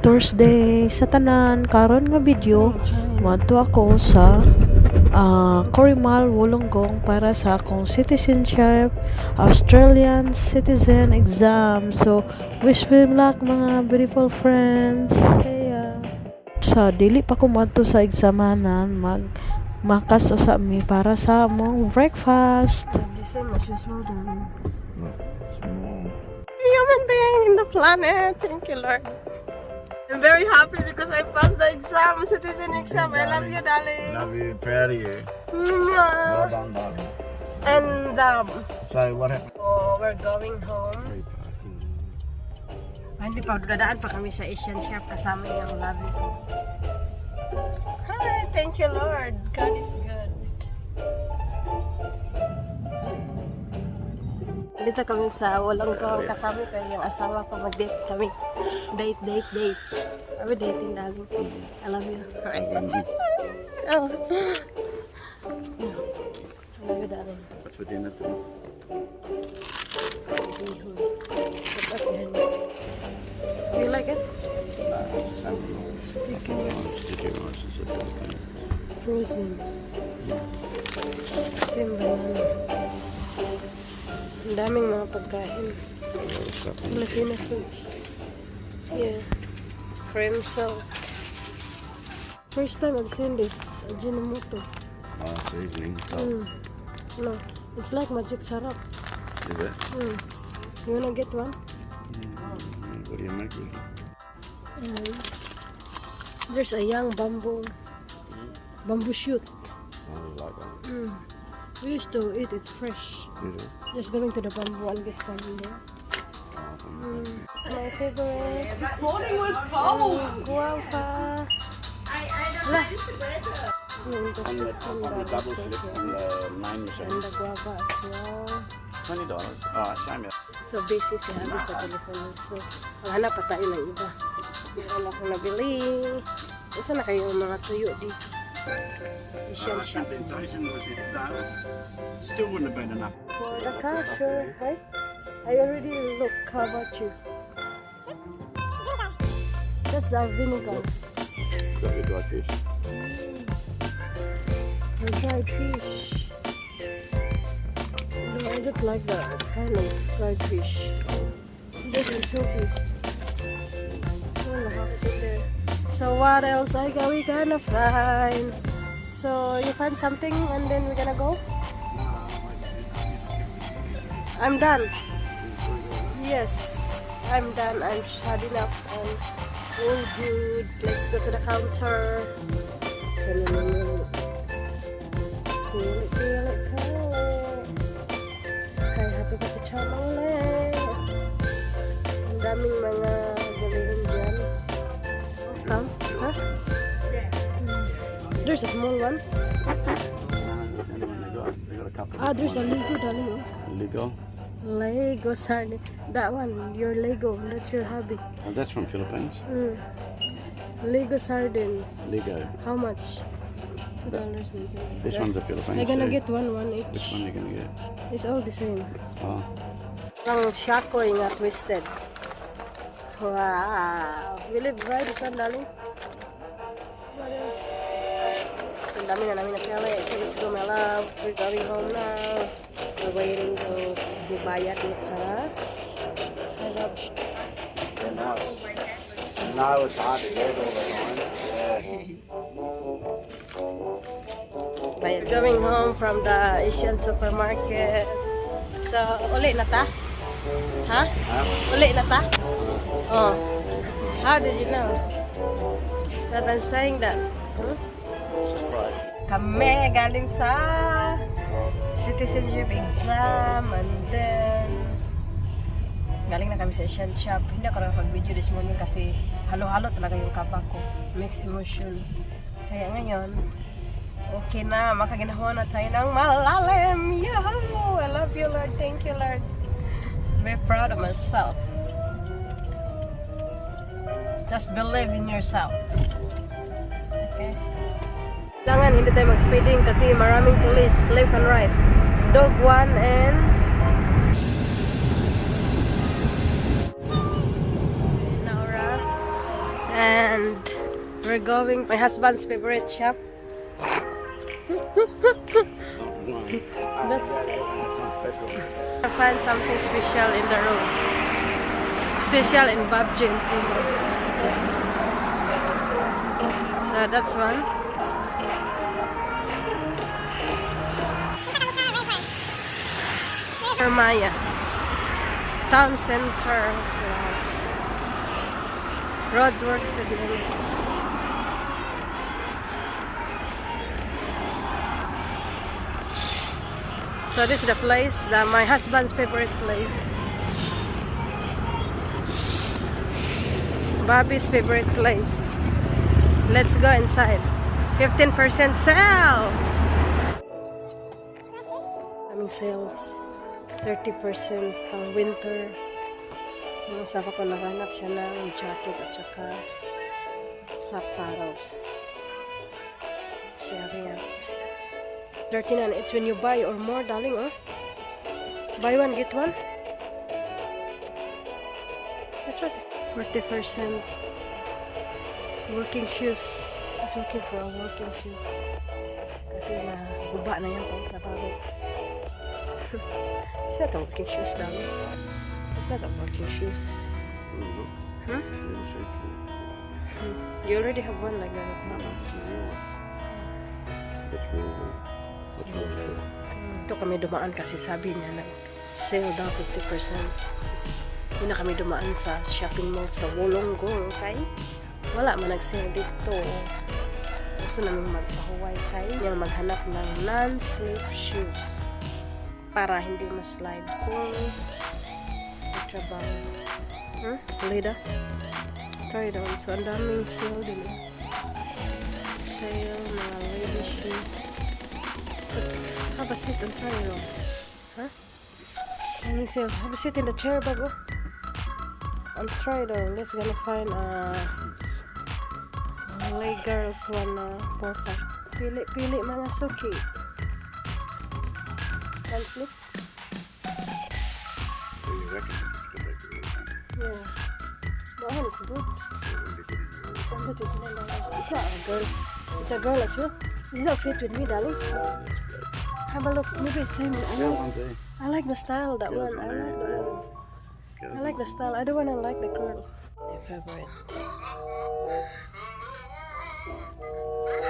Thursday sa tanan. Karon nga video, moadto ako sa Corrimal, Wollongong para sa akong citizenship, Australian citizen exam. So wish me luck, mga beautiful friends. See ya. Sa dili pa ko moadto sa examanan, mag makas usa mi para sa among breakfast. Small. Human being in the planet. Thank you, Lord. I'm very happy because I passed the exam, citizen exam. I love you, darling. Love you. Proud of you. Mwah. Well done, darling. And So what happened? Oh, we're going home. Ay, hindi pa, dadaan pa kami sa Asian shop kasama yung lovey ko. Hi, thank you, Lord. God is good. Dito kami sa Wollongong, kasama ko yung asawa ko, mag-date kami. Date, date, date. Are we dating, darling? I love you. Oh. I love you, darling. What's for dinner tonight? Bihon. Put up yan. Do you like it? Sticky rice. Sticky rice is a thing. Frozen. Steamed banana. Ang daming mga pagkain. Filipino foods. Yeah. Cream silk. First time I've seen this. Ajinomoto. Oh, seasoning. Salt. No. It's like Magic Sarap. Is it? Mm. You wanna get one? What do you make with it? There's a young bamboo. Bamboo shoot. I like that. We used to eat it fresh. Did it? Just going to the bamboo and get some in there. It's my favorite. This morning was cold. Guava. I don't know this weather. On the double slip on the main machine. And the guava as well. $20. Oh, shame you. So busy si Abby sa telepono. So, hanap pa tayo ng iba. Meron akong nabili. Isa na kayo yung mga tuyo dito? Asian shop. Compensation would be no, still wouldn't have been enough. For the cashier, hi. I already look. How about you? That's the vinegar. Got your dried fish. The dried fish. No, I don't like that kind of dried fish. There's anchovy. Oh, how is it there? So what else I got? We gonna find? So you find something and then we're gonna go? I'm done. Yes, I'm done. I'm had enough and all good. Let's go to the counter. Pili, pili, pili. Okay, happy pa chama ulit. Ang daming mga bilihin dyan. Huh? Huh? There's a small one. That's the only one they got. They got a couple. Ah, there's a Lego, darling. Oh. Lego. Lego sardine. That one, your Lego. That's your hobby. Oh, that's from Philippines. Lego sardines. Lego. How much? $2. This one's a Philippines I'm gonna too. Get one, one each. Which one are you gonna get? It's all the same. Oh, Ang shakoy nga twisted. Wow. Will it buy this one, darling? What else? Ang dami na namin napili. So let's go, my love. We're going home now. We're waiting to bubayad nito. I love Yeah, no, it's hard to get all the time. Yeah. We're going home from the Asian supermarket. So, uli na ta? Ha? Huh? Uli na ta? Oh. How did you know that I'm saying that? Huh? Surprise. Kami galing sa citizenship exam and then galing na kami sa Asian shop. Hindi ako nakapag-video this morning kasi halo-halo talaga yung kaba ko. Mixed emotion. Kaya ngayon, okay na. Makaginhawa na tayo ng malalim. Yahoo! I love you, Lord. Thank you, Lord. I'm very proud of myself. Just believe in yourself. Okay? Kailangan hindi tayo mag-speeding kasi maraming police left and right. Dog one and Nowra. And we're going my husband's favorite shop. It's not mine. That's That's on special. I find something special in the room. Special in Babji and Puno. So that's one. For Maya. Town Center Hospital. Roadworks for the. So this is the place, my husband's favorite place. Bobby's favorite place. Let's go inside. 15% sale! Daming sales. 30% pang winter. Yung asawa ko, naghanap siya ng jacket at saka sapatos. Chariot. 39. It's when you buy or more, darling, oh. Buy one, get one. That's what 40% working shoes. He's looking for a working shoes. Kasi na guba na yan pang trabaho. It's not a working shoes, darling. It's not a working shoes. Hmm? You already have one like that. No, it's a new one. It's really good. It's really good. Ito kami dumaan kasi sabi niya nag sale daw 50%. Hindi na kami dumaan sa shopping mall sa Wollongong kay wala man nag-sale dito. Gusto namin magpahuway kay niyang maghanap ng non-slip shoes para hindi ma-slide kung trabaho. Huh? Lida? Try it on. So, ang daming sale din eh. Sale, mga lady shoes. So, have a seat and try it on. Huh? Daming sale. Have a seat in the chair, bago. And try it on. Let's gonna find a lay girls one na 4-5. Pili, pili mga suki. One slip? So you reckon it's good like the Yeah. That one is good. It would be good in your $129. It's not a girl. It's a girl as well. It's not fit with me, darling. Have a look. Maybe it's same. I Yeah, like, one day. I like the style, that Yeah, one. I like the one. Yeah. I like the style. I don't wanna like the girl. My favorite.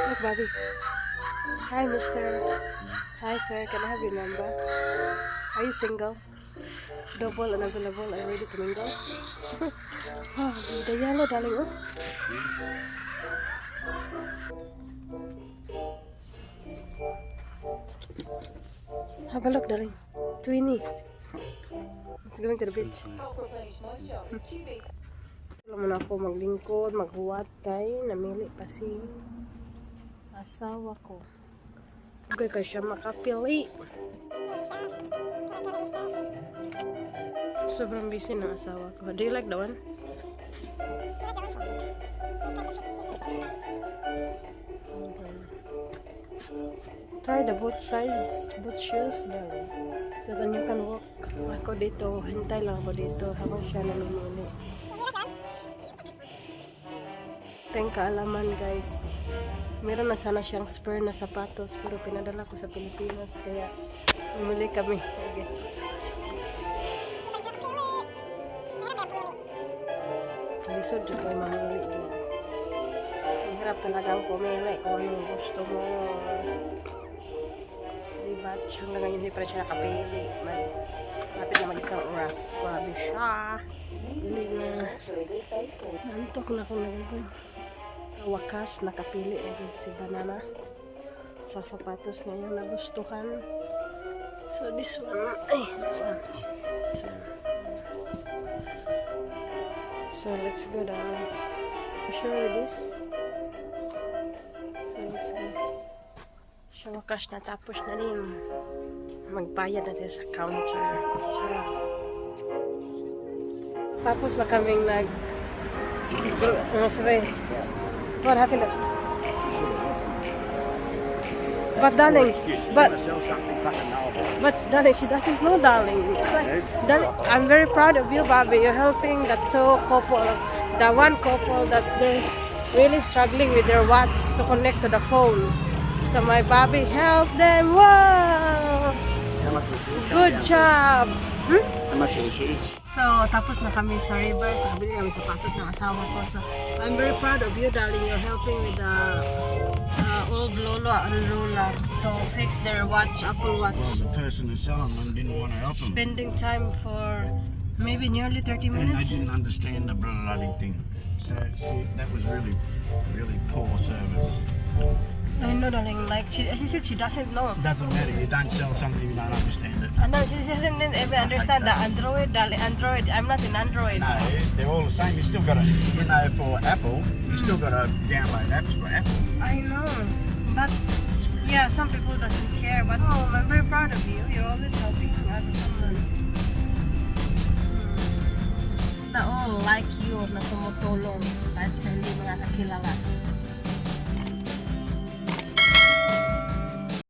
Look, Bobby. Hi, mister. Hi, sir. Can I have your number? Are you single? Double and available and ready to mingle? Oh, the yellow, darling. Oh. Have a look, darling. Twinny. It's going to the beach. Wala muna ako maglingkod, maghuwat kay namili pa si asawa ko. Okay kay siya makapili. Sobrang busy ng asawa ko. Do you like the one? Okay. Try the both sides, both shoes then. So then you can walk. Ako dito, hintay lang ako dito habang siya namimili. Teng kaalaman, guys. Meron na sana siyang spare na sapatos pero pinadala ko sa Pilipinas kaya bumili kami. Okay. Lisod jud ko mamili dito. Ang hirap talagang pumili kung anong gusto mo. Diba? Hanggang ngayon hindi pa rin siya nakapili. Malapit na mag-isang oras. Grabe siya. Dili na. Antok na ako na. Sa wakas, nakapili na rin si Banana sa sapatos na iyang nagustuhan. So this one, ay, this one. So let's go down. You sure with this? So let's go. Sa wakas, natapos na rin. Magbayad natin sa counter. Charot. Tapos na kaming nag Sorry. What happened? But darling, but Sell something, fucking know about it. But darling, she doesn't know, darling. It's like, darling, I'm very proud of you, Bobby. You're helping that so couple, the one couple that's they're really struggling with their watch to connect to the phone. So my Bobby helped them. Wow! How much was shoes? Good job. How much are the shoes? So, tapos na kami sa Rivers. Nakabili kami sapatos ng asawa ko. So, I'm very proud of you, darling. You're helping with the old lolo and lola to fix their watch, Apple Watch. Well, the person who's selling them didn't want to help them. Spending time for maybe nearly 30 And they minutes. didn't understand the bloody thing. So see, that was really, really poor service. I know, darling. Like she said, she doesn't know. Doesn't matter. You don't sell something you don't understand it. And no, she doesn't even understand the Android, darling. Android. I'm not in Android. No, they're all the same. You still got to, for Apple, you still got to download apps for Apple. I know, but yeah, some people doesn't care. But oh, I'm very proud of you. You're always helping other someone. Na all like you na tumutulong kahit sa hindi mga kakilala.